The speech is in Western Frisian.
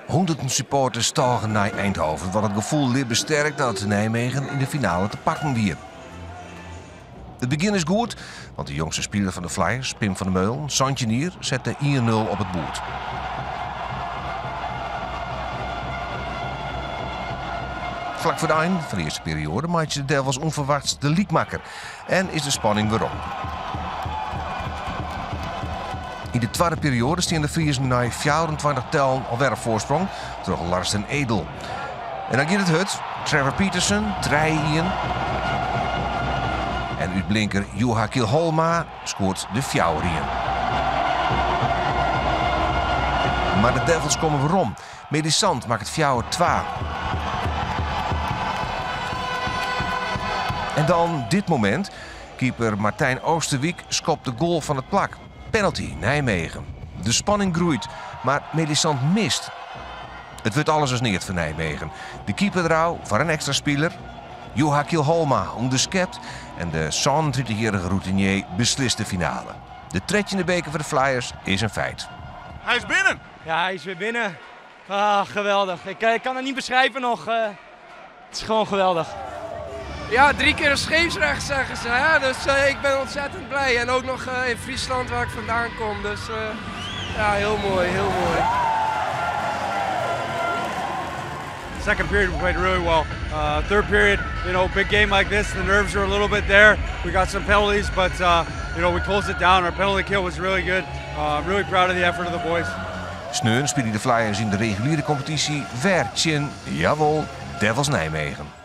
Hûnderten supporters tôgen nei Eindhoven, want it gefoel libbe sterk dat Nijmegen yn de finale te pakken wie. It begjin is goed, want de jongste spiler fan de Flyers, Pim van der Meulen, 17 jier, set de 1-0 op it boerd. Flak foar de ein fan de earste perioade meitsje de Devils ûnferwachts de lykmakker en is de spanning werom. Yn de twadde perioade stean de Friezen nei 24 tellen alwer op foarsprong troch Lars den Edel. En dan giet it hurd. Trevor Peterson, 3-1. En útblinker Juha Kiilholma skoart de 4-1. Mar de Devils komme werom. Melissant makket 4-2. En dan dit momint. Keeper Martijn Oosterwiek skopt de goal fan it plak. Penalty Nijmegen. De spanning groeit, mar Melissant mist. It wurdt alles as neat foar Nijmegen. De keeper derôf foar in ekstra spiler. Juha Kiilholma ûnderskept en de 37-jierrige routinier beslist de finale. De trettjinde beker foar de Flyers is in feit. Hy is binnen! Ja, hij is weer binnen. Ah, geweldig. Ik kan het niet beschrijven nog. Het is gewoon geweldig. Ja, drie keer een scheepsrecht zeggen ze. Hè? Dus ik ben ontzettend blij. En ook nog in Friesland waar ik vandaan kom. Dus ja, heel mooi, heel mooi. Second period we played really well. Third period, big game like this, the nerves were a little bit there. We got some penalties, but we closed it down. Our penalty kill was really good. Really proud of the effort of the boys. Sneon spylje de Flyers yn de reguliere kompetysje wer tsjin, jawol, Devils Nijmegen.